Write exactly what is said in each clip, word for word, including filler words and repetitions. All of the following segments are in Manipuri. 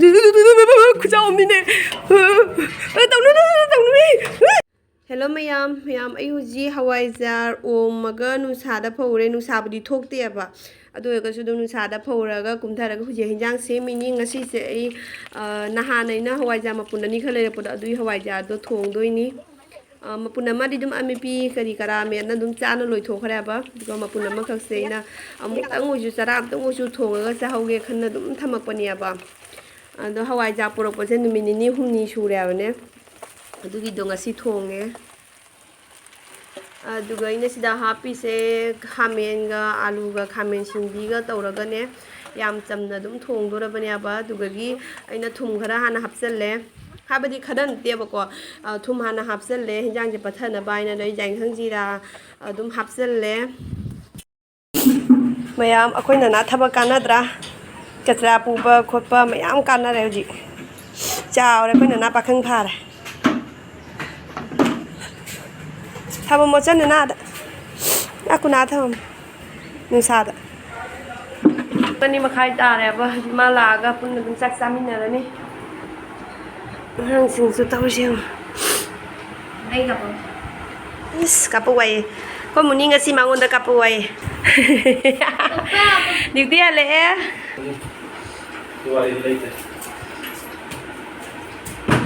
ꯈꯨꯆꯥꯎ ꯑꯃꯅꯤꯅꯦ꯫ ꯇꯧꯅꯨ, ꯇꯧꯅꯨ, ꯇꯧꯅꯨ꯫ ꯍꯦꯜꯂꯣ ꯃꯌꯥꯝ, ꯃꯌꯥꯝ, ꯑꯩ ꯍꯧꯖꯤꯛ ꯍꯋꯥꯏꯖꯥꯔ ꯑꯣꯝꯃꯒ ꯅꯨꯡꯁꯥꯗ ꯐꯧꯔꯦ꯫ ꯅꯨꯡꯁꯥꯕꯨꯗꯤ ꯊꯣꯛꯇꯦꯕ, ꯑꯗꯨ ꯑꯣꯏꯔꯒꯁꯨ ꯑꯗꯨꯝ ꯅꯨꯡꯁꯥꯗ ꯐꯧꯔꯒ ꯀꯨꯝꯊꯔꯒ ꯍꯧꯖꯤꯛ ꯍꯤꯟꯖꯥꯡ ꯁꯦꯝꯃꯤꯅꯤ꯫ ꯉꯁꯤꯁꯦ ꯑꯩ, ꯑ, ꯅꯍꯥꯟ ꯑꯩꯅ ꯍꯋꯥꯏꯖꯥꯔ ꯃꯄꯨꯟ ꯑꯅꯤ ꯈꯔ ꯂꯩꯔꯛꯄꯗꯣ, ꯑꯗꯨꯒꯤ ꯍꯋꯥꯏꯖꯥꯔꯗꯣ ꯊꯣꯡꯗꯣꯏꯅꯤ꯫ ꯑ, ꯃꯄꯨꯟ ꯑꯃꯗꯤ ꯑꯗꯨꯝ ꯑꯃꯦꯠꯄꯤ ꯀꯔꯤ ꯀꯔꯥ ꯃꯦꯠꯅ ꯑꯗꯨꯝ ꯆꯥꯅ ꯂꯣꯏꯊꯣꯛꯈ꯭ꯔꯦꯕ꯫ ꯑꯗꯨꯒ ꯃꯄꯨꯟ ꯑꯃꯈꯛꯁꯦ ꯑꯩꯅ ꯑꯃꯨꯛꯇꯪ ꯑꯣꯏꯁꯨ, ꯆꯔꯥ ꯑꯃꯇꯪ ꯑꯣꯏꯁꯨ ꯊꯣꯡꯉꯒ ꯆꯥꯍꯧꯒꯦ ꯈꯟꯅ ꯑꯗꯨꯝ ꯊꯝꯃꯛꯄꯅꯦꯕ꯫ ꯑꯗꯣ ꯍꯋꯥꯏꯖꯥꯔ ꯄꯨꯔꯛꯄꯁꯦ ꯅꯨꯃꯤꯠ ꯅꯤꯅꯤ ꯍꯨꯝꯅꯤ ꯁꯨꯔꯦ ꯍꯥꯏꯕꯅꯦ꯫ ꯑꯗꯨꯒꯤꯗꯣ ꯉꯁꯤ ꯊꯣꯡꯉꯦ꯫ ꯑꯗꯨꯒ ꯑꯩꯅ ꯁꯤꯗ ꯍꯥꯞꯄꯤꯁꯦ ꯈꯥꯃꯦꯟꯒ ꯑꯂꯨꯒ ꯈꯥꯃꯦꯟ ꯁꯤꯟꯕꯤꯒ ꯇꯧꯔꯒꯅꯦ, ꯌꯥꯝ ꯆꯝꯅ ꯑꯗꯨꯝ ꯊꯣꯡꯗꯣꯔꯕꯅꯦꯕ꯫ ꯑꯗꯨꯒꯒꯤ ꯑꯩꯅ ꯊꯨꯝ ꯈꯔ ꯍꯥꯟꯅ ꯍꯥꯞꯆꯜꯂꯦ, ꯍꯥꯏꯕꯗꯤ ꯈꯔ ꯅꯠꯇꯦꯕꯀꯣ, ꯑ, ꯊꯨꯝ ꯍꯥꯟꯅ ꯍꯥꯞꯆꯜꯂꯦ ꯍꯤꯟꯖꯥꯡꯁꯦ ꯄꯠꯊꯅꯕ ꯍꯥꯏꯅ꯫ ꯑꯗꯣ ꯑꯩ ꯌꯥꯏꯉꯪ ꯖꯤꯔꯥ ꯑꯗꯨꯝ ꯍꯥꯞꯆꯜꯂꯦ꯫ ꯃꯌꯥꯝ, ꯑꯩꯈꯣꯏ ꯅꯅꯥ ꯊꯕꯛ ꯀꯥꯟꯅꯗ꯭ꯔꯥ? ꯀꯆꯔꯥ ꯄꯨꯕ ꯈꯣꯠꯄ ꯃꯌꯥꯝ ꯀꯥꯟꯅꯔꯦ ꯍꯧꯖꯤꯛ꯫ ꯆꯥꯎꯔꯦ ꯑꯩꯈꯣꯏ ꯅꯅꯥ, ꯄꯥꯈꯪ ꯐꯥꯔꯦ꯫ ꯊꯝꯃꯝꯃꯣ ꯆꯟ ꯅꯅꯥꯗ꯫ ꯑꯥ, ꯀꯨꯅꯥ ꯊꯝꯃꯝꯃꯣ꯫ ꯅꯨꯡꯁꯥꯗ꯫ ꯄꯨꯡ ꯑꯅꯤ ꯃꯈꯥꯏ ꯇꯥꯔꯦꯕ꯫ ꯍꯧꯖꯤꯛ ꯃꯥ ꯂꯥꯛꯑꯒ ꯄꯨꯟꯅ ꯑꯗꯨꯝ ꯆꯥꯛ ꯆꯥꯃꯤꯟꯅꯔꯅꯤ꯫ ꯑꯉꯥꯡꯁꯤꯡꯁꯨ ꯇꯧꯔꯤꯁꯦ ꯌꯦꯡꯉꯣ꯫ ꯑꯩ ꯀꯥꯞꯄꯛꯑꯣ꯫ ꯏꯁ, ꯀꯥꯞꯄꯛꯑꯣ ꯍꯥꯏꯌꯦ꯫ ꯑꯩꯈꯣꯏ ꯃꯨꯅꯤ ꯉꯁꯤ ꯃꯉꯣꯟꯗ ꯀꯥꯞꯄꯛꯑꯣ ꯍꯥꯏꯌꯦ꯫ ꯗ꯭ꯌꯨꯇꯤ ꯍꯜꯂꯛꯑꯦ꯫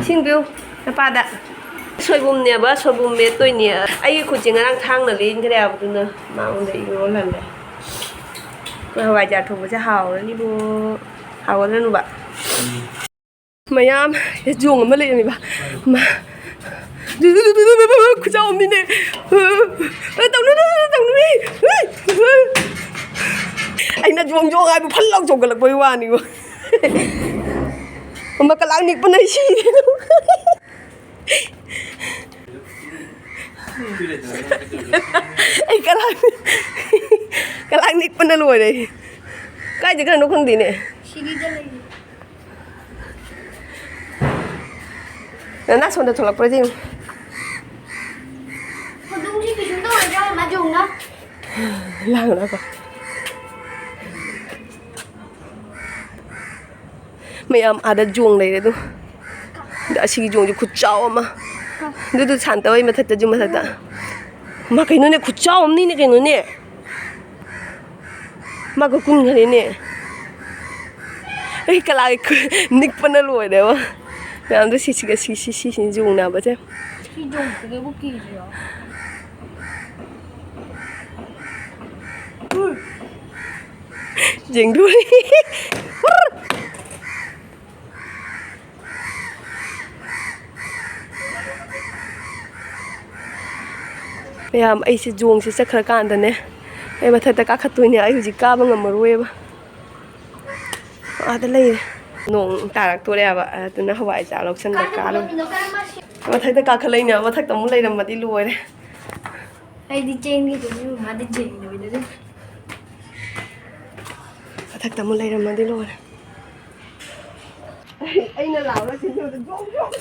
ꯏꯁꯤꯡ ꯄꯤꯌꯨ ꯅꯄꯥꯗ꯫ ꯁꯣꯏꯕꯨꯝꯅꯦꯕ, ꯁꯣꯏꯕꯨꯝ ꯃꯦꯠꯇꯣꯏꯅꯦ꯫ ꯑꯩꯒꯤ ꯈꯨꯠꯁꯦ ꯉꯔꯥꯡ ꯊꯥꯡꯅ ꯂꯦꯟꯈ꯭ꯔꯦ ꯍꯥꯏꯕꯗꯨꯅ ꯃꯉꯣꯟꯗ ꯏꯔꯣꯜꯍꯜꯂꯦ꯫ ꯑꯩꯈꯣꯏ ꯍꯋꯥꯏꯖꯥꯔ ꯊꯣꯡꯕꯁꯦ ꯍꯥꯎꯔꯅꯤꯕꯣ꯫ ꯍꯥꯎꯒꯗ꯭ꯔꯥ ꯅꯨꯕ? ꯃꯌꯥꯝ ꯌꯣꯡ ꯑꯃ ꯂꯩꯔꯝꯃꯤꯕ꯫ ꯃꯥ-, ꯈꯨꯆꯥꯎ ꯑꯃꯅꯤꯅꯦ꯫ ꯇꯧꯅꯨ, ꯇꯧꯅꯨ, ꯇꯧꯅꯨ꯫ ꯑꯩꯅ ꯌꯣꯡ ꯌꯣꯡ ꯍꯥꯏꯕ ꯐꯜ ꯂꯥꯎ ꯆꯣꯡꯈꯠꯂꯛꯄꯩ ꯋꯥꯅꯤꯉꯣ꯫ ꯑꯃ ꯀꯂꯥꯡ ꯅꯤꯛꯄꯅ ꯑꯩ ꯁꯤꯔꯦ꯫ ꯑꯩ ꯀꯂꯥꯡ, ꯀꯂꯥꯡ ꯅꯤꯛꯄꯅ ꯂꯣꯏꯔꯦ꯫ ꯀꯥꯏ ꯆꯠꯈ꯭ꯔꯅꯣ ꯈꯪꯗꯦꯅꯦ꯫ ꯁꯤꯔꯤꯗ ꯂꯩꯌꯦ꯫ ꯅꯅꯥ ꯁꯣꯝꯗ ꯊꯣꯛꯂꯛꯄ꯭ꯔꯥ ꯌꯦꯡꯉꯨ꯫ ꯍꯧꯗꯣꯡꯁꯤ ꯀꯩꯁꯨꯝ ꯇꯧꯔꯣꯏꯗ꯭ꯔꯥ, ꯃꯥ ꯌꯦꯡꯉꯨꯅ꯫ ꯂꯥꯡꯒꯅꯣꯀꯣ꯫ ꯃꯌꯥꯝ ꯑꯥꯗ ꯖꯣꯡ ꯂꯩꯔꯦ ꯑꯗꯨ꯫ ꯑꯗ ꯑꯁꯤꯒꯤ ꯖꯣꯡꯁꯦ ꯈꯨꯠꯆꯥꯎ ꯑꯃ꯫ ꯑꯗꯨꯗꯨ ꯁꯥꯟꯇ ꯍꯣꯏ ꯃꯊꯛꯇ, ꯖꯨꯝ ꯃꯊꯛꯇ꯫ ꯃꯥ ꯀꯩꯅꯣꯅꯦ, ꯈꯨꯠꯆꯥꯎ ꯑꯃꯅꯤꯅꯦ ꯀꯩꯅꯣꯅꯦ꯫ ꯃꯥ ꯀ ꯀꯨꯟꯈ꯭ꯔꯦꯅꯦ꯫ ꯑꯩ ꯀꯂꯥꯒꯤ ꯈꯨ-, ꯅꯤꯛꯄꯅ ꯂꯣꯏꯔꯦꯕ꯫ ꯃꯌꯥꯝꯗꯣ ꯁꯤꯁꯤꯒ ꯁꯤ, ꯁꯤ, ꯁꯤ, ꯁꯤ ꯖꯣꯡꯅꯕꯁꯦ꯫ ꯁꯤ ꯖꯣꯡꯁꯤꯗꯕꯨ ꯀꯤꯔꯤꯔꯣ? ꯌꯦꯡꯗꯣꯔꯤ꯫ ꯃꯌꯥꯝ, ꯑꯩꯁꯦ ꯖꯣꯡꯁꯦ ꯆꯠꯈ꯭ꯔꯀꯥꯟꯗꯅꯦ, ꯑꯩ ꯃꯊꯛꯇ ꯀꯥꯈꯠꯇꯣꯏꯅꯦ꯫ ꯑꯩ ꯍꯧꯖꯤꯛ ꯀꯥꯕ ꯉꯝꯃꯔꯣꯏꯕ꯫ ꯑꯥꯗ ꯂꯩꯔꯦ꯫ ꯅꯣꯡ ꯇꯥꯔꯛꯇꯣꯔꯦꯕ, ꯑꯗꯨꯅ ꯍꯋꯥꯏꯖꯥꯔ ꯂꯧꯁꯟꯕ ꯀꯥꯔꯨ꯫ ꯃꯊꯛꯇ ꯀꯥꯈꯠꯂꯛꯏꯅꯦ, ꯃꯊꯛꯇ ꯑꯃꯨꯛ ꯂꯩꯔꯝꯃꯗꯤ ꯂꯣꯏꯔꯦ꯫ ꯑꯩꯗꯤ ꯆꯦꯟꯒꯦ ꯇꯧꯕꯅꯦ, ꯃꯥꯗꯤ ꯆꯦꯟꯗꯕꯤꯗ ꯑꯗꯨꯝ꯫ ꯃꯊꯛꯇ ꯑꯃꯨꯛ ꯂꯩꯔꯝꯃꯗꯤ ꯂꯣꯏꯔꯦ꯫ ꯑꯩꯅ ꯂꯥꯎꯔ ꯆꯦꯟꯖꯕꯗ ꯖꯣꯡ ꯖꯣꯡ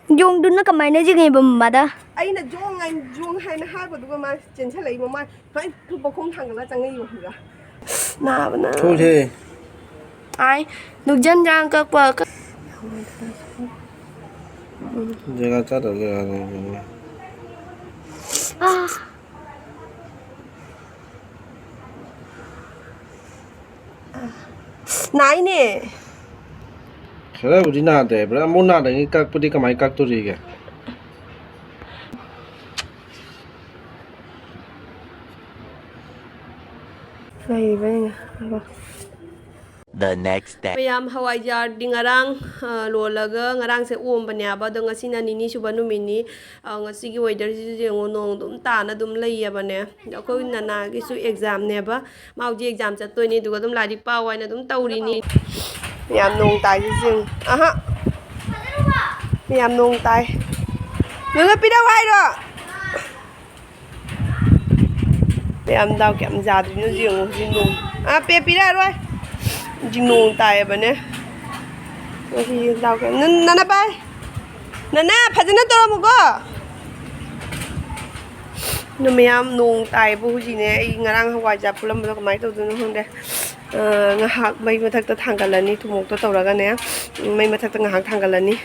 ꯖꯣꯡ꯫ ꯌꯣꯡꯗꯨꯅ ꯀꯃꯥꯏꯅ ꯆꯤꯡꯉꯤꯕ ꯃꯃꯥꯗ? ꯑꯩꯅ ꯖꯣꯡ ꯍꯥꯏ-, ꯖꯣꯡ ꯍꯥꯏꯅ ꯍꯥꯏꯕꯗꯨꯒ ꯃꯥ ꯆꯦꯟꯁꯤꯜꯂꯛꯏ, ꯃꯃꯥꯏ ꯁꯨꯃꯥꯏꯅ ꯃꯈꯣꯡ ꯊꯥꯡꯒꯠꯂ ꯆꯪꯉꯛꯏꯕ ꯈꯪꯕ꯭ꯔꯥ? ꯅꯥꯕꯅ꯫ ꯊꯣꯛꯁꯦ꯫ ꯑꯥꯏ, ꯅꯨꯡꯖꯟꯖꯥꯡ ꯀꯛꯄ ꯀ-, ꯖꯒꯥ ꯆꯥꯗꯕ ꯖꯒꯥꯗ꯫ ꯑꯥ꯫ ꯅꯥꯏꯅꯦ꯫ ꯈꯔꯕꯨꯗꯤ ꯅꯥꯗꯦ, ꯕ꯭ꯔꯥ꯫ ꯑꯃꯨꯛ ꯅꯥꯗ꯭ꯔꯤꯉꯩ ꯀꯛꯄꯗꯤ ꯀꯃꯥꯏꯅ ꯀꯛꯇꯣꯔꯤꯒꯦ? ꯂꯩꯕꯅꯤꯅ꯫ The next day. ꯃꯌꯥꯝ, ꯍꯋꯥꯏꯖꯥꯔꯗꯤ ꯉꯔꯥꯡ, ꯑ, ꯂꯣꯜꯂꯒ ꯉꯔꯥꯡꯁꯦ ꯑꯣꯝꯕꯅꯦꯕ, ꯑꯗꯣ ꯉꯁꯤꯅ ꯅꯤꯅꯤ ꯁꯨꯕ ꯅꯨꯃꯤꯠꯅꯤ꯫ ꯑ, ꯉꯁꯤꯒꯤ weatherꯁꯤꯁꯨ ꯌꯦꯡꯉꯣ, ꯅꯣꯡ ꯑꯗꯨꯝ ꯇꯥꯅ ꯑꯗꯨꯝ ꯂꯩꯌꯦꯕꯅꯦ꯫ ꯑꯗꯣ ꯑꯩꯈꯣꯏ ꯅꯅꯥꯒꯤꯁꯨ examꯅꯦꯕ, ꯃꯥ ꯍꯧꯖꯤꯛ exam ꯆꯠꯇꯣꯏꯅꯤ, ꯑꯗꯨꯒ ꯑꯗꯨꯝ ꯂꯥꯏꯔꯤꯛ ꯄꯥꯎ ꯍꯥꯏꯅ ꯑꯗꯨꯝ ꯇꯧꯔꯤꯅꯤ꯫ ꯌꯥꯝ ꯅꯣꯡ ꯇꯥꯏꯁꯤꯁꯨ ꯌꯦꯡꯉꯨ꯫ ꯑꯍꯥ꯫ ꯌꯥꯝ ꯅꯣꯡ ꯇꯥꯏ꯫ ꯅꯪꯅ ꯄꯤꯔꯛꯎ ꯍꯥꯏꯔꯣ? ꯌꯥꯝ ꯗꯥꯎ ꯀꯌꯥꯝ ꯌꯥꯗ꯭ꯔꯤꯅꯣ ꯌꯦꯡꯉꯣ ꯍꯧꯖꯤꯛ ꯅꯣꯡ꯫ ꯑꯥ, ꯄꯦ ꯄꯤꯔꯛꯑꯔꯣꯏ꯫ ꯍꯧꯖꯤꯛ ꯅꯣꯡ ꯇꯥꯏꯌꯦꯕꯅꯦ꯫ ꯉꯁꯤ ꯗꯥꯎ ꯀꯌꯥꯝ-, ꯅ-, ꯅꯅꯥ ꯄꯥꯏ꯫ ꯅꯅꯥ ꯐꯖꯅ ꯇꯧꯔꯝꯃꯨꯀꯣ꯫ ꯑꯗꯨ ꯃꯌꯥꯝ ꯅꯣꯡ ꯇꯥꯏꯌꯦꯕ ꯍꯧꯖꯤꯛꯅꯦ꯫ ꯑꯩ ꯉꯔꯥꯡ ꯍꯋꯥꯏꯖꯥꯔ ꯐꯨꯠꯂꯝꯕꯗꯣ ꯀꯃꯥꯏꯅ ꯇꯧꯗꯣꯏꯅꯣ ꯈꯪꯗꯦ꯫ ꯉꯥꯏꯍꯥꯛ ꯃꯩ ꯃꯊꯛꯇ ꯊꯥꯡꯒꯠꯂꯅꯤ, ꯊꯨꯃꯣꯛꯇꯣ ꯇꯧꯔꯒꯅꯦ꯫ ꯃꯩ ꯃꯊꯛꯇ ꯉꯥꯏꯍꯥꯛ ꯊꯥꯡꯒꯠꯂꯅꯤ꯫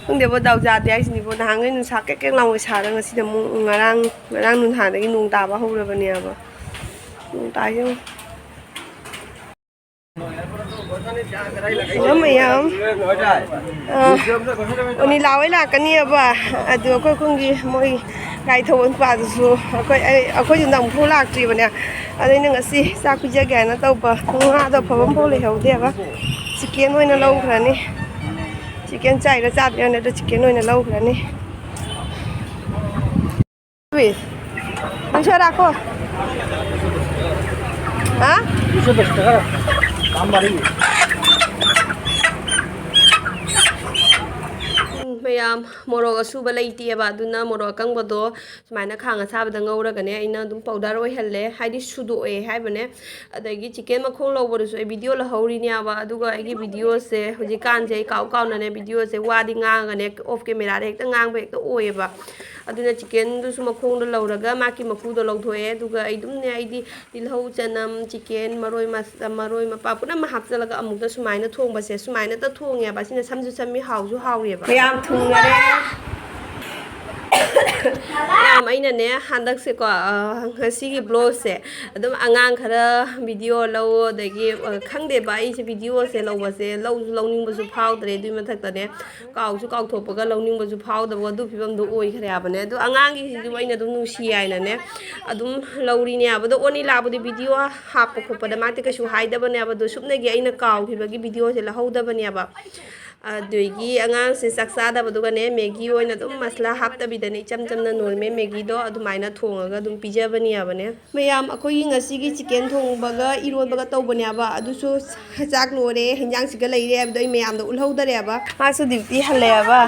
ꯈꯪꯗꯦꯕꯣ, ꯗꯥꯎ ꯌꯥꯗꯦ ꯍꯥꯏꯁꯤꯅꯤꯕꯣ꯫ ꯅꯍꯥꯟꯈꯩ ꯅꯨꯡꯁꯥ ꯀꯦꯛ ꯀꯦꯛ ꯂꯥꯎꯉꯩ ꯁꯥꯔꯒ, ꯉꯁꯤꯗꯤ ꯑꯃꯨꯛ ꯉꯔꯥꯡ, ꯉꯔꯥꯡ ꯅꯨꯡꯗꯥꯡꯗꯒꯤ ꯅꯣꯡ ꯇꯥꯕ ꯍꯧꯔꯕꯅꯦꯕ꯫ ꯅꯣꯡ ꯇꯥꯏ ꯌꯦꯡꯉꯣ꯫ ꯍꯜꯂꯣ ꯃꯌꯥꯝ꯫ ꯑ, ꯑꯣꯅꯤꯂꯥ ꯍꯣꯏ ꯂꯥꯛꯀꯅꯤꯕ꯫ ꯑꯗꯨ ꯑꯩꯈꯣꯏ ꯈꯨꯟꯒꯤ ꯃꯣꯏ ꯒꯥꯔꯤ ꯊꯧꯕ ꯅꯨꯄꯥꯗꯨꯁꯨ ꯑꯩꯈꯣꯏ, ꯑꯩ, ꯑꯩꯈꯣꯏ ꯌꯨꯝꯗ ꯑꯃꯨꯛꯐꯥꯎ ꯂꯥꯛꯇ꯭ꯔꯤꯕꯅꯦ꯫ ꯑꯗ ꯑꯩꯅ ꯉꯁꯤ ꯆꯥꯛ ꯄꯤꯖꯒꯦ ꯍꯥꯏꯅ ꯇꯧꯕ ꯉꯥꯗꯣ ꯑꯐꯕ ꯑꯃꯐꯥꯎ ꯂꯩꯍꯧꯗꯦꯕ꯫ ꯆꯤꯛꯀꯦꯟ ꯑꯣꯏꯅ ꯂꯧꯈ꯭ꯔꯅꯤ꯫ ꯆꯤꯛꯀꯦꯟ ꯆꯥꯏꯔ ꯆꯥꯗ꯭ꯔꯤꯔ ꯈꯪꯗꯦ, ꯑꯗꯣ ꯆꯤꯛꯀꯦꯟ ꯑꯣꯏꯅ ꯂꯧꯈ꯭ꯔꯅꯤ꯫ ꯂꯨꯏꯁ, ꯂꯨꯏꯁ ꯍꯣꯏ ꯂꯥꯛꯈꯣ꯫ ꯍꯥ? ꯂꯨꯏꯁ ꯍꯣꯏ ꯕꯁꯇ ꯈꯔ ꯂꯥꯛꯑꯝꯕ ꯑꯗꯨꯒꯤ꯫ ꯎꯝ, ꯃꯌꯥꯝ, ꯃꯣꯔꯣꯛ ꯑꯁꯨꯕ ꯂꯩꯇꯦꯕ, ꯑꯗꯨꯅ ꯃꯣꯔꯣꯛ ꯑꯀꯪꯕꯗꯣ ꯁꯨꯃꯥꯏꯅ ꯈꯥꯡ ꯑꯁꯥꯕꯗ ꯉꯧꯔꯒꯅꯦ, ꯑꯩꯅ ꯑꯗꯨꯝ ꯄꯥꯎꯗꯔ ꯑꯣꯏꯍꯜꯂꯦ, ꯍꯥꯏꯗꯤ ꯁꯨꯗꯣꯛꯑꯦ ꯍꯥꯏꯕꯅꯦ꯫ ꯑꯗꯒꯤ ꯆꯤꯛꯀꯦꯟ ꯃꯈꯣꯡ ꯂꯧꯕꯗꯨꯁꯨ ꯑꯩ ꯚꯤꯗꯤꯑꯣ ꯂꯧꯍꯧꯔꯤꯅꯦꯕ, ꯑꯗꯨꯒ ꯑꯩꯒꯤ ꯚꯤꯗꯤꯑꯣꯁꯦ ꯍꯧꯖꯤꯛꯀꯥꯟꯁꯦ ꯑꯩ ꯀꯥꯎ ꯀꯥꯎꯅꯅꯦ ꯚꯤꯗꯤꯑꯣꯁꯦ ꯋꯥꯗꯤ ꯉꯥꯡꯉꯒꯅꯦ, ꯑꯣꯐ ꯀꯦꯃꯦꯔꯥꯗ ꯍꯦꯛꯇ ꯉꯥꯡꯕ ꯍꯦꯛꯇ ꯑꯣꯏꯌꯦꯕ꯫ ꯑꯗꯨꯅ ꯆꯤꯛꯀꯦꯟꯗꯨꯁꯨ ꯃꯈꯣꯡꯗꯣ ꯂꯧꯔꯒ ꯃꯥꯒꯤ ꯃꯀꯨꯗꯣ ꯂꯧꯊꯣꯛꯑꯦ, ꯑꯗꯨꯒ ꯑꯩ ꯑꯗꯨꯝꯅꯦ, ꯑꯩꯗꯤ ꯇꯤꯜꯍꯧ, ꯆꯅꯝ, ꯆꯤꯛꯀꯦꯟ, ꯃꯔꯣꯏ ꯃꯁ-, ꯃꯔꯣꯏ ꯃꯄꯥꯡ ꯄꯨꯝꯅꯃꯛ ꯍꯥꯞꯆꯤꯜꯂꯒ ꯑꯃꯨꯛꯇ ꯁꯨꯃꯥꯏꯅ ꯊꯣꯡꯕꯁꯦ, ꯁꯨꯃꯥꯏꯅꯇ ꯊꯣꯡꯉꯦꯕ꯫ ꯁꯤꯅ ꯁꯝꯁꯨ ꯁꯝꯃꯤ, ꯍꯥꯎꯁꯨ ꯍꯥꯎꯔꯦꯕ꯫ ꯃꯌꯥꯝ ꯊꯨꯡꯉꯔꯦ꯫ ꯃꯌꯥꯝ, ꯑꯩꯅꯅꯦ ꯍꯟꯗꯛꯁꯦꯀꯣ, ꯑ, ꯉꯁꯤꯒꯤ ꯕ꯭ꯂꯣꯒꯁꯦ ꯑꯗꯨꯝ ꯑꯉꯥꯡ ꯈꯔ ꯚꯤꯗꯤꯑꯣ ꯂꯧ, ꯑꯗꯒꯤ, ꯑ, ꯈꯪꯗꯦꯕ, ꯑꯩꯁꯦ ꯚꯤꯗꯤꯑꯣꯁꯦ ꯂꯧꯕꯁꯦ ꯂꯧꯁꯨ ꯂꯧꯅꯤꯡꯕꯁꯨ ꯐꯥꯎꯗ꯭ꯔꯦ꯫ ꯑꯗꯨꯏ ꯃꯊꯛꯇꯅꯦ ꯀꯥꯎꯁꯨ ꯀꯥꯎꯊꯣꯛꯄꯒ ꯂꯧꯅꯤꯡꯕꯁꯨ ꯐꯥꯎꯗꯕ ꯑꯗꯨ ꯐꯤꯕꯝꯗꯣ ꯑꯣꯏꯈ꯭ꯔꯦ ꯍꯥꯏꯕꯅꯦ꯫ ꯑꯗꯣ ꯑꯉꯥꯡꯒꯤꯁꯤꯁꯨ ꯑꯩꯅ ꯑꯗꯨꯝ ꯅꯨꯡꯁꯤ ꯍꯥꯏꯅꯅꯦ ꯑꯗꯨꯝ ꯂꯧꯔꯤꯅꯦꯕ꯫ ꯑꯗꯣ ꯑꯣꯅꯤꯂꯥꯕꯨꯗꯤ ꯚꯤꯗꯤꯑꯣ ꯍꯥꯞꯄ ꯈꯣꯠꯄꯗ ꯃꯥꯗꯤ ꯀꯩꯁꯨ ꯍꯥꯏꯗꯕꯅꯦꯕ꯫ ꯑꯗꯣ ꯁꯨꯞꯅꯒꯤ ꯑꯩꯅ ꯀꯥꯎꯈꯤꯕꯒꯤ ꯚꯤꯗꯤꯑꯣꯁꯦ ꯂꯧꯍꯧꯗꯕꯅꯦꯕ꯫ ꯑꯗꯨꯗꯒꯤ ꯑꯉꯥꯡꯁꯦ ꯆꯥꯛ ꯆꯥꯗꯕꯗꯨꯒꯅꯦ, ꯃꯦꯒꯤ ꯑꯣꯏꯅ ꯑꯗꯨꯝ ꯃꯁꯂꯥ ꯍꯥꯞꯇꯕꯤꯗꯅꯦ, ꯏꯆꯝ ꯆꯝꯅ ꯅꯣꯔꯃꯦꯜ ꯃꯦꯒꯤꯗꯣ ꯑꯗꯨꯃꯥꯏꯅ ꯊꯣꯡꯉꯒ ꯑꯗꯨꯝ ꯄꯤꯖꯕꯅꯦꯕꯅꯦ꯫ ꯃꯌꯥꯝ, ꯑꯩꯈꯣꯏꯒꯤ ꯉꯁꯤꯒꯤ ꯆꯤꯛꯀꯦꯟ ꯊꯣꯡꯕꯒ ꯏꯔꯣꯟꯕꯒ ꯇꯧꯕꯅꯦꯕ, ꯑꯗꯨꯁꯨ ꯆꯥꯛ ꯂꯣꯏꯔꯦ, ꯍꯤꯟꯖꯥꯡꯁꯤꯒ ꯂꯩꯔꯦ ꯍꯥꯏꯕꯗꯣ ꯑꯩ ꯃꯌꯥꯝꯗ ꯎꯠꯍꯧꯗꯔꯦꯕ꯫ ꯃꯥꯁꯨ ꯗ꯭ꯌꯨꯇꯤ ꯍꯜꯂꯛꯑꯦꯕ꯫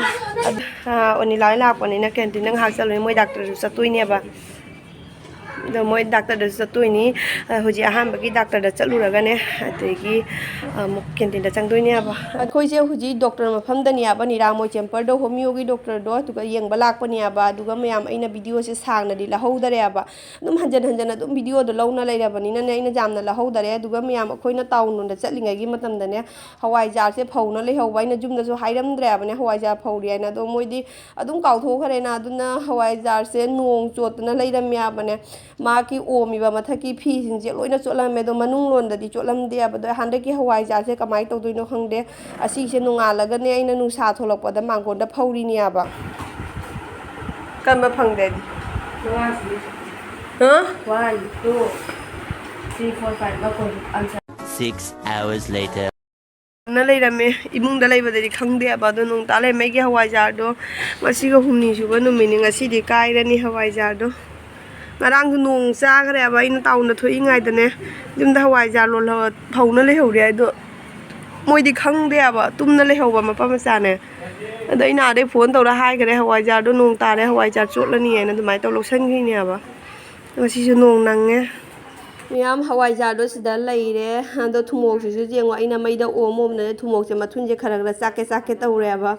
ꯑꯗ, ꯑ, ꯑꯣꯅꯤꯂꯥ ꯍꯣꯏ ꯂꯥꯛꯄꯅꯤꯅ ꯀꯦꯟꯇꯤꯟꯗ ꯉꯥꯏꯍꯥꯛ ꯆꯠꯂꯨꯅꯤ, ꯃꯣꯏ ꯗꯥꯛꯇꯔꯁꯨ ꯆꯠꯇꯣꯏꯅꯦꯕ꯫ ꯑꯗꯣ ꯃꯣꯏ ꯗꯥꯛꯇꯔꯗꯁꯨ ꯆꯠꯇꯣꯏꯅꯤ꯫ ꯑ, ꯍꯧꯖꯤꯛ ꯑꯍꯥꯟꯕꯒꯤ ꯗꯥꯛꯇꯔꯗ ꯆꯠꯂꯨꯔꯒꯅꯦ, ꯑꯗꯒꯤ ꯑꯃꯨꯛ ꯀꯦꯟꯇꯤꯟꯗ ꯆꯪꯗꯣꯏꯅꯦꯕ꯫ ꯑꯩꯈꯣꯏꯁꯦ ꯍꯧꯖꯤꯛ ꯗꯣꯛꯇꯔ ꯃꯐꯝꯗꯅꯦꯕ, ꯅꯤꯔꯥꯃꯣꯏ ꯆꯦꯝꯄꯔꯗ ꯍꯣꯃꯤꯌꯣꯒꯤ ꯗꯣꯛꯇꯔꯗꯣ, ꯑꯗꯨꯒ ꯌꯦꯡꯕ ꯂꯥꯛꯄꯅꯦꯕ꯫ ꯑꯗꯨꯒ ꯃꯌꯥꯝ, ꯑꯩꯅ ꯚꯤꯗꯤꯑꯣꯁꯦ ꯁꯥꯡꯅꯗꯤ ꯂꯧꯍꯧꯗꯔꯦꯕ, ꯑꯗꯨꯝ ꯍꯟꯖꯟ ꯍꯟꯖꯟ ꯑꯗꯨꯝ ꯚꯤꯗꯤꯑꯣꯗꯣ ꯂꯧꯅ ꯂꯩꯔꯕꯅꯤꯅꯅꯦ, ꯑꯩꯅ ꯌꯥꯝꯅ ꯂꯧꯍꯧꯗꯔꯦ꯫ ꯑꯗꯨꯒ ꯃꯌꯥꯝ, ꯑꯩꯈꯣꯏꯅ ꯇꯥꯎꯟ ꯂꯣꯝꯗ ꯆꯠꯂꯤꯉꯩꯒꯤ ꯃꯇꯝꯗꯅꯦ, ꯍꯋꯥꯏꯖꯥꯔꯁꯦ ꯐꯧꯅ ꯂꯩꯍꯧꯕ꯫ ꯑꯩꯅ ꯌꯨꯝꯗꯁꯨ ꯍꯥꯏꯔꯝꯗ꯭ꯔꯦꯕꯅꯦ ꯍꯋꯥꯏꯖꯥꯔ ꯐꯧꯔꯤ ꯍꯥꯏꯅ, ꯑꯗꯣ ꯃꯣꯏꯗꯤ ꯑꯗꯨꯝ ꯀꯥꯎꯊꯣꯛꯈ꯭ꯔꯦꯅ꯫ ꯑꯗꯨꯅ ꯍꯋꯥꯏꯖꯥꯔꯁꯦ ꯅꯣꯡ ꯆꯣꯠꯇꯅ ꯂꯩꯔꯝꯃꯦꯕꯅꯦ꯫ ꯃꯥꯒꯤ ꯑꯣꯝꯃꯤꯕ ꯃꯊꯛꯀꯤ ꯐꯤꯁꯤꯡꯁꯦ ꯂꯣꯏꯅ ꯆꯣꯠꯂꯝꯃꯦ, ꯑꯗꯣ ꯃꯅꯨꯡ ꯂꯣꯝꯗꯗꯤ ꯆꯣꯠꯂꯝꯗꯦꯕ꯫ ꯑꯗꯣ ꯍꯟꯗꯛꯀꯤ ꯍꯋꯥꯏꯖꯥꯔꯁꯦ ꯀꯃꯥꯏꯅ ꯇꯧꯗꯣꯏꯅꯣ ꯈꯪꯗꯦ꯫ ꯑꯁꯤꯁꯦ ꯅꯣꯡꯉꯥꯜꯂꯒꯅꯦ ꯑꯩꯅ ꯅꯨꯡꯁꯥ ꯊꯣꯛꯂꯛꯄꯗ ꯃꯥꯡꯒꯣꯟꯗ ꯐꯧꯔꯤꯅꯦꯕ꯫ ꯀꯟꯕ ꯐꯪꯗꯦ ꯑꯩꯗꯤ꯫ ꯃꯉꯥꯁꯤꯗꯤ꯫ ꯍꯥ? One, two, three, four, five, ꯃꯈꯣꯟ ꯑꯝꯇ꯫ Six hours later. ꯅ ꯂꯩꯔꯝꯃꯦ꯫ ꯏꯃꯨꯡꯗ ꯂꯩꯕꯗꯗꯤ ꯈꯪꯗꯦꯕ꯫ ꯑꯗꯣ ꯅꯣꯡ ꯇꯥ ꯂꯩꯔꯝꯃꯦ꯫ ꯑꯩꯒꯤ ꯍꯋꯥꯏꯖꯥꯔꯗꯣ ꯉꯁꯤꯒ ꯍꯨꯝꯅꯤ ꯁꯨꯕ ꯅꯨꯃꯤꯠꯅꯤ꯫ ꯉꯁꯤꯗꯤ ꯀꯥꯏꯔꯅꯤ ꯍꯋꯥꯏꯖꯥꯔꯗꯣ꯫ ꯉꯔꯥꯡꯗꯣ ꯅꯣꯡ ꯆꯥꯈ꯭ꯔꯦꯕ, ꯑꯩꯅ ꯇꯥꯎꯟꯗ ꯊꯣꯛꯏꯉꯩꯗꯅꯦ꯫ ꯌꯨꯝꯗ ꯍꯋꯥꯏꯖꯥꯔ ꯂꯣꯜꯍꯧ-, ꯐꯧꯅ ꯂꯩꯍꯧꯔꯦ꯫ ꯑꯗꯣ ꯃꯣꯏꯗꯤ ꯈꯪꯗꯦꯕ, ꯇꯨꯝꯅ ꯂꯩꯍꯧꯕ ꯃꯄꯥ ꯃꯆꯥꯅꯦ꯫ ꯑꯗꯣ ꯑꯩꯅ ꯑꯥꯗꯩ ꯐꯣꯟ ꯇꯧꯔ ꯍꯥꯏꯈ꯭ꯔꯦ, "ꯍꯋꯥꯏꯖꯥꯔꯗꯣ ꯅꯣꯡ ꯇꯥꯔꯦ, ꯍꯋꯥꯏꯖꯥꯔ ꯆꯣꯠꯂꯅꯤ" ꯍꯥꯏꯅ ꯑꯗꯨꯃꯥꯏꯅ ꯇꯧꯔ ꯂꯧꯁꯟꯈ꯭ꯔꯤꯅꯦꯕ꯫ ꯉꯁꯤꯁꯨ ꯅꯣꯡ ꯅꯪꯉꯦ꯫ ꯃꯌꯥꯝ, ꯍꯋꯥꯏꯖꯥꯔꯗꯣ ꯁꯤꯗ ꯂꯩꯔꯦ꯫ ꯑꯗꯣ ꯊꯨꯝꯃꯣꯛꯁꯤꯁꯨ ꯌꯦꯡꯉꯣ, ꯑꯩꯅ ꯃꯩꯗ ꯑꯣꯝ ꯑꯣꯝꯗꯅ ꯊꯨꯝꯃꯣꯛꯁꯦ ꯃꯊꯨꯟꯁꯦ ꯈꯔ ꯈꯔ ꯆꯥꯛꯀꯦ ꯆꯥꯛꯀꯦ ꯇꯧꯔꯦꯕ꯫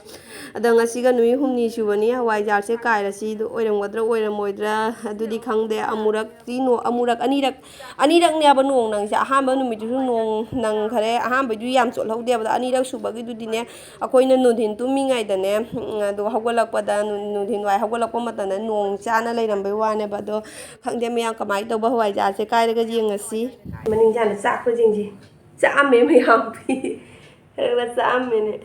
ꯑꯗꯣ ꯉꯁꯤꯒ ꯅꯨꯃꯤꯠ ꯍꯨꯝꯅꯤ ꯁꯨꯕꯅꯤ꯫ ꯍꯋꯥꯏꯖꯥꯔꯁꯦ ꯀꯥꯏꯔꯁꯤ, ꯑꯗꯨ ꯑꯣꯏꯔꯝꯒꯗ꯭ꯔꯥ ꯑꯣꯏꯔꯝꯃꯣꯏꯗ꯭ꯔꯥ ꯑꯗꯨꯗꯤ ꯈꯪꯗꯦ꯫ ꯑꯃꯨꯔꯛꯇꯤ ꯅꯣ-, ꯑꯃꯨꯔꯛ, ꯑꯅꯤꯔꯛ, ꯑꯅꯤꯔꯛꯅꯦꯕ ꯅꯣꯡ ꯅꯪꯁꯦ꯫ ꯑꯍꯥꯟꯕ ꯅꯨꯃꯤꯠꯇꯨꯁꯨ ꯅꯣꯡ ꯅꯪꯈꯔꯦ, ꯑꯍꯥꯟꯕꯩꯗꯨ ꯌꯥꯝ ꯆꯣꯠꯍꯧꯗꯦꯕ꯫ ꯑꯗꯣ ꯑꯅꯤꯔꯛ ꯁꯨꯕꯒꯤꯗꯨꯗꯤꯅꯦ, ꯑꯩꯈꯣꯏꯅ ꯅꯨꯡꯊꯤꯟ ꯇꯨꯝꯃꯤꯉꯩꯗꯅꯦ, ꯎꯝ, ꯑꯗꯣ ꯍꯧꯒꯠꯂꯛꯄꯗ, ꯅꯨꯡ-, ꯅꯨꯡꯊꯤꯟ ꯋꯥꯏ ꯍꯧꯒꯠꯂꯛꯄ ꯃꯇꯝꯗ ꯅꯣꯡ ꯆꯥꯅ ꯂꯩꯔꯝꯕꯩ ꯋꯥꯅꯦꯕ꯫ ꯑꯗꯣ ꯈꯪꯗꯦ ꯃꯌꯥꯝ, ꯀꯃꯥꯏꯅ ꯇꯧꯕ ꯍꯋꯥꯏꯖꯥꯔꯁꯦ ꯀꯥꯏꯔꯒ ꯌꯦꯡꯉꯁꯤ꯫ ꯃꯅꯤꯡ ꯆꯥꯅ ꯆꯥꯛꯄꯁꯤꯡꯁꯦ ꯆꯥꯛꯑꯝꯃꯦ ꯃꯌꯥꯝ꯫ ꯈꯔ ꯈꯔ ꯆꯥꯛꯑꯝꯃꯦꯅꯦ꯫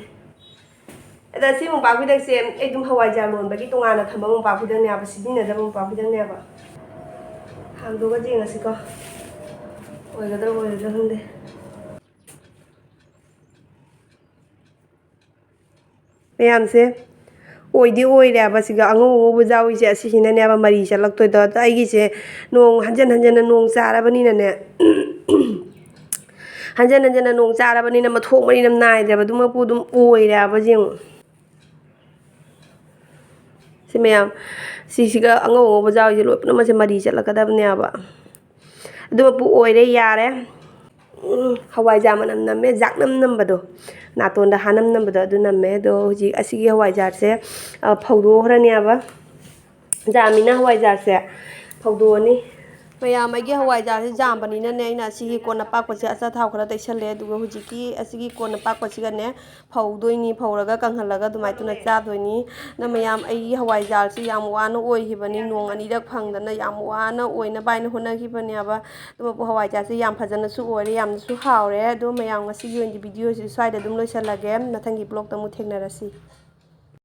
ꯑꯗ ꯁꯤ ꯃꯣꯝꯄꯥꯛ ꯐꯤꯗꯛꯁꯦ ꯑꯩ ꯑꯗꯨꯝ ꯍꯋꯥꯏꯖꯥꯔ ꯂꯣꯟꯕꯒꯤ ꯇꯣꯉꯥꯟꯅ ꯊꯝꯕ ꯃꯣꯝꯄꯥꯛ ꯐꯤꯗꯛꯅꯦꯕ, ꯁꯤꯖꯤꯟꯅꯗꯕ ꯃꯣꯝꯄꯥꯛ ꯐꯤꯗꯛꯅꯦꯕ꯫ ꯍꯥꯡꯗꯣꯛꯑꯒ ꯌꯦꯡꯉꯁꯤꯀꯣ, ꯑꯣꯏꯒꯗ꯭ꯔꯥ ꯑꯣꯏꯔꯣꯏꯗ꯭ꯔꯥ ꯈꯪꯗꯦ꯫ ꯃꯌꯥꯝꯁꯦ ꯑꯣꯏꯗꯤ ꯑꯣꯏꯔꯦꯕ꯫ ꯁꯤꯒ ꯑꯉꯧ ꯑꯉꯧꯕ ꯌꯥꯎꯔꯤꯁꯦ, ꯑꯁꯤꯁꯤꯅꯅꯦꯕ ꯃꯔꯤ ꯆꯠꯂꯛꯇꯣꯏꯗꯣ꯫ ꯑꯗꯣ ꯑꯩꯒꯤꯁꯦ ꯅꯣꯡ ꯍꯟꯖꯟ ꯍꯟꯖꯟꯅ ꯅꯣꯡ ꯆꯥꯔꯕꯅꯤꯅꯅꯦ, ꯍꯟꯖꯟ ꯍꯟꯖꯟꯅ ꯅꯣꯡ ꯆꯥꯔꯕꯅꯤꯅ ꯃꯊꯣꯡ ꯃꯔꯤ ꯑꯗꯨꯝ ꯅꯥꯏꯗ꯭ꯔꯦꯕ꯫ ꯑꯗꯨꯃꯛꯄꯨ ꯑꯗꯨꯝ ꯑꯣꯏꯔꯦꯕ꯫ ꯌꯦꯡꯉꯨ, ꯁꯤ ꯃꯌꯥꯝ, ꯁꯤꯁꯤꯒ ꯑꯉꯧ ꯑꯉꯧꯕ ꯌꯥꯎꯔꯤꯁꯦ ꯂꯣꯏ ꯄꯨꯝꯅꯃꯛꯁꯦ ꯃꯔꯤ ꯆꯠꯂꯛꯀꯗꯕꯅꯦꯕ꯫ ꯑꯗꯨ ꯃꯄꯨ ꯑꯣꯏꯔꯦ, ꯌꯥꯔꯦ꯫ ꯎꯝ, ꯍꯋꯥꯏꯖꯥꯔ ꯃꯅꯝ ꯅꯝꯃꯦ, ꯖꯥꯛꯅꯝ ꯅꯝꯕꯗꯣ, ꯅꯥꯇꯣꯟꯗ ꯍꯥꯅꯝ ꯅꯝꯕꯗꯣ ꯑꯗꯨ ꯅꯝꯃꯦ꯫ ꯑꯗꯣ ꯍꯧꯖꯤꯛ ꯑꯁꯤꯒꯤ ꯍꯋꯥꯏꯖꯥꯔꯁꯦ, ꯑ, ꯐꯧꯗꯣꯛꯈ꯭ꯔꯅꯦꯕ꯫ ꯖꯥꯃꯤꯅ ꯍꯋꯥꯏꯖꯥꯔꯁꯦ ꯐꯧꯗꯣꯛꯑꯅꯤ꯫ ꯃꯌꯥꯝ, ꯑꯩꯒꯤ ꯍꯋꯥꯏꯖꯥꯔꯁꯦ ꯌꯥꯝꯕꯅꯤꯅꯅꯦ, ꯑꯩꯅ ꯑꯁꯤꯒꯤ ꯀꯣꯟ ꯑꯄꯥꯛꯄꯁꯦ ꯑꯆꯥꯊꯥꯎ ꯈꯔ ꯇꯩꯁꯜꯂꯦ꯫ ꯑꯗꯨꯒ ꯍꯧꯖꯤꯛꯀꯤ ꯑꯁꯤꯒꯤ ꯀꯣꯟ ꯑꯄꯥꯛꯄꯁꯤꯒꯅꯦ ꯐꯧꯗꯣꯏꯅꯤ, ꯐꯧꯔꯒ ꯀꯪꯍꯜꯂꯒ ꯑꯗꯨꯃꯥꯏꯅ ꯇꯧꯅ ꯆꯥꯗꯣꯏꯅꯤ꯫ ꯑꯗꯣ ꯃꯌꯥꯝ, ꯑꯩꯒꯤ ꯍꯋꯥꯏꯖꯥꯔꯁꯤ ꯌꯥꯝ ꯋꯥꯅ ꯑꯣꯏꯈꯤꯕꯅꯤ, ꯅꯣꯡ ꯑꯅꯤꯔꯛ ꯐꯪꯗꯅ ꯌꯥꯝ ꯋꯥꯅ ꯑꯣꯏꯅꯕ ꯍꯥꯏꯅ ꯍꯣꯠꯅꯈꯤꯕꯅꯦꯕ꯫ ꯑꯗꯨꯕꯨ ꯍꯋꯥꯏꯖꯥꯔꯁꯤ ꯌꯥꯝ ꯐꯖꯅꯁꯨ ꯑꯣꯏꯔꯦ, ꯌꯥꯝꯅꯁꯨ ꯍꯥꯎꯔꯦ꯫ ꯑꯗꯣ ꯃꯌꯥꯝ, ꯉꯁꯤꯒꯤ ꯑꯣꯏꯅꯗꯤ ꯚꯤꯗꯤꯑꯣꯁꯤ ꯁ꯭ꯋꯥꯏꯗ ꯑꯗꯨꯝ ꯂꯣꯏꯁꯤꯜꯂꯒꯦ꯫ ꯃꯊꯪꯒꯤ ꯕ꯭ꯂꯣꯛꯇ ꯑꯃꯨꯛ ꯊꯦꯡꯅꯔꯁꯤ꯫